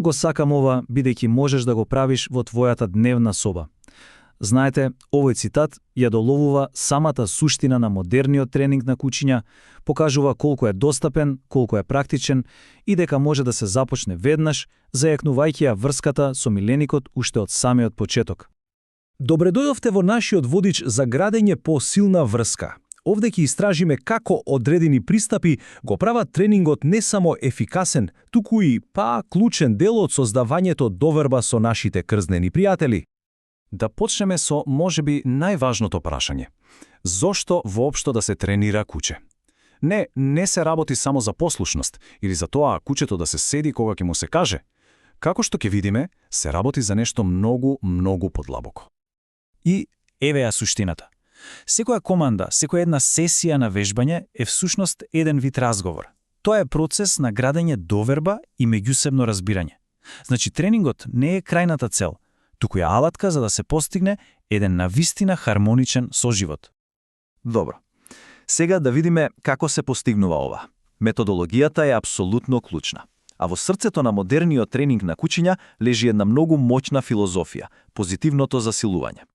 Го сакам ова, бидејќи можеш да го правиш во твојата дневна соба. Знаете, овој цитат ја доловува самата суштина на модерниот тренинг на кучиња, покажува колку е достапен, колку е практичен и дека може да се започне веднаш, зајакнувајќи ја врската со миленикот уште од самиот почеток. Добре дојдовте во нашиот водич за градење по силна врска. Овде ќе истражиме како одредени пристапи го прават тренингот не само ефикасен, туку и клучен дел од создавањето доверба со нашите крзнени пријатели. Да почнеме со можеби најважното прашање. Зошто воопшто да се тренира куче? Не се работи само за послушност или за тоа кучето да се седи кога ќе му се каже. Како што ќе видиме, се работи за нешто многу, многу подлабоко. И еве ја суштината. Секоја команда, секоја една сесија на вежбање е всушност еден вид разговор. Тоа е процес на градење доверба и меѓусебно разбирање. Значи тренингот не е крајната цел, туку е алатка за да се постигне еден навистина хармоничен соживот. Добро. Сега да видиме како се постигнува ова. Методологијата е апсолутно клучна. А во срцето на модерниот тренинг на кучиња лежи една многу моќна филозофија – позитивното засилување.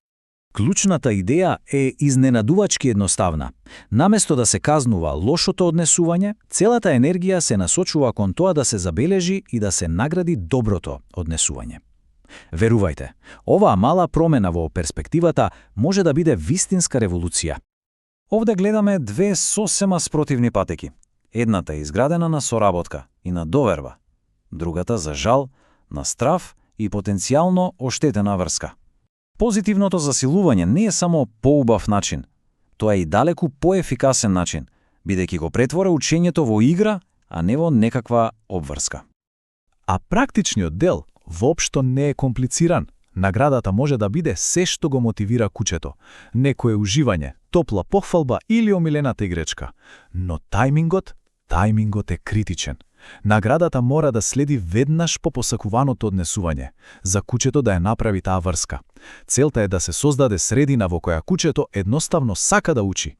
Клучната идеја е изненадувачки едноставна. Наместо да се казнува лошото однесување, целата енергија се насочува кон тоа да се забележи и да се награди доброто однесување. Верувајте, оваа мала промена во перспективата може да биде вистинска револуција. Овде гледаме две сосема спротивни патеки. Едната е изградена на соработка и на доверба, другата за жал, на страв и потенцијално оштетена врска. Позитивното засилување не е само поубав начин, тоа е и далеку поефикасен начин, бидејќи го претвора учењето во игра, а не во некаква обврска. А практичниот дел воопшто не е комплициран. Наградата може да биде се што го мотивира кучето. Некое уживање, топла похвалба или омилената игречка. Но тајмингот е критичен. Наградата мора да следи веднаш по посакуваното однесување, за кучето да ја направи таа врска. Целта е да се создаде средина во која кучето едноставно сака да учи.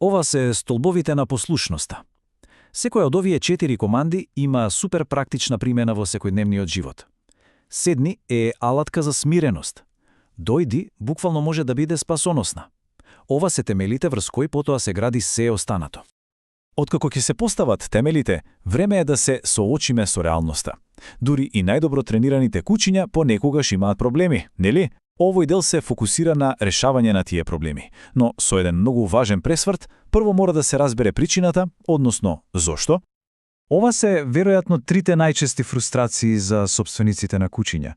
Ова се столбовите на послушноста. Секоја од овие 4 команди има супер практична примена во секојдневниот живот. Седни е алатка за смиреност. Дојди буквално може да биде спасоносна. Ова се темелите врз кои потоа се гради се останато. Откако ќе се постават темелите, време е да се соочиме со реалноста. Дури и најдобро тренираните кучиња понекогаш имаат проблеми, нели? Овој дел се фокусира на решавање на тие проблеми, но со еден многу важен пресврт, прво мора да се разбере причината, односно зошто. Ова се веројатно трите најчести фрустрации за сопствениците на кучиња.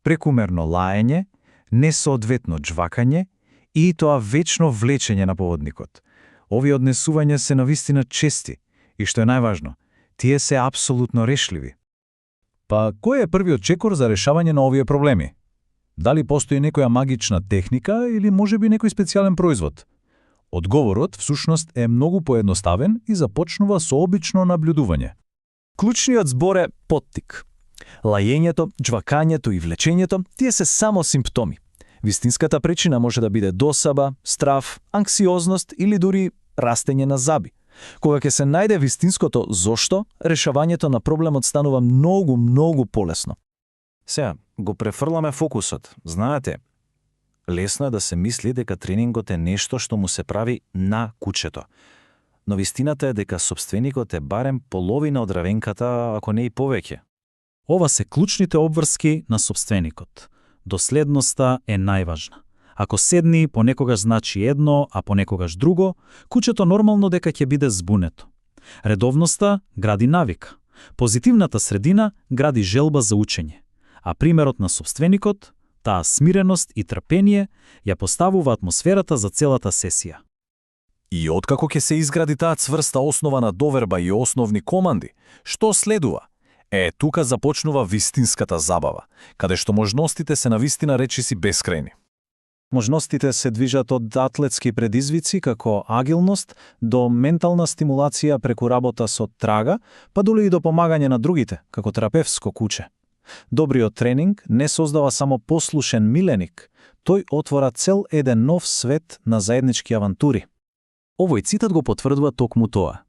Прекумерно лаење, несоодветно џвакање и тоа вечно влечење на поводникот. Овие однесувања се навистина чести и што е најважно, тие се апсолутно решливи. Па кој е првиот чекор за решавање на овие проблеми? Дали постои некоја магична техника или можеби некој специјален производ? Одговорот всушност е многу поедноставен и започнува со обично наблюдување. Клучниот збор е поттик. Лаењето, џвакањето и влечењето, тие се само симптоми. Вистинската причина може да биде досаба, страв, анксиозност или дури растење на заби. Кога ќе се најде вистинското зошто, решавањето на проблемот станува многу, многу полесно. Сега, го префрламе фокусот. Знаете, лесно е да се мисли дека тренингот е нешто што му се прави на кучето. Но вистината е дека сопственикот е барем половина од равенката, ако не и повеќе. Ова се клучните обврски на сопственикот. Доследноста е најважна. Ако седни, понекогаш значи едно, а понекогаш друго, кучето нормално дека ќе биде збунето. Редовноста гради навика. Позитивната средина гради желба за учење. А примерот на сопственикот, таа смиреност и трпение, ја поставува атмосферата за целата сесија. И откако ќе се изгради таа цврста основа на доверба и основни команди, што следува? Тука започнува вистинската забава, каде што можностите се навистина речиси бескрајни. Можностите се движат од атлетски предизвици како агилност до ментална стимулација преку работа со трага, па дури и до помагање на другите, како терапевско куче. Добриот тренинг не создава само послушен миленик, тој отвора цел еден нов свет на заеднички авантури. Овој цитат го потврдува токму тоа.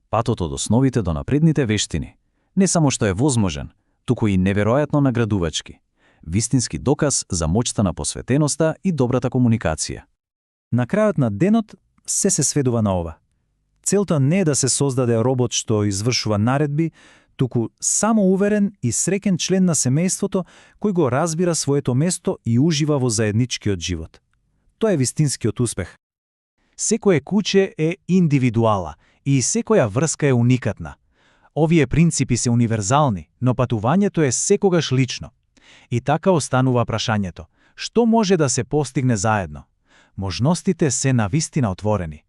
Патот од основите до напредните вештини не само што е возможен, туку и неверојатно наградувачки. Вистински доказ за моќта на посветеноста и добрата комуникација. На крајот на денот се сведува на ова. Целта не е да се создаде робот што извршува наредби, туку само уверен и среќен член на семејството кој го разбира своето место и ужива во заедничкиот живот. Тоа е вистинскиот успех. Секое куќе е индивидуала и секоја врска е уникатна. Овие принципи се универзални, но патувањето е секогаш лично. И така останува прашањето: што може да се постигне заедно? Можностите се навистина отворени.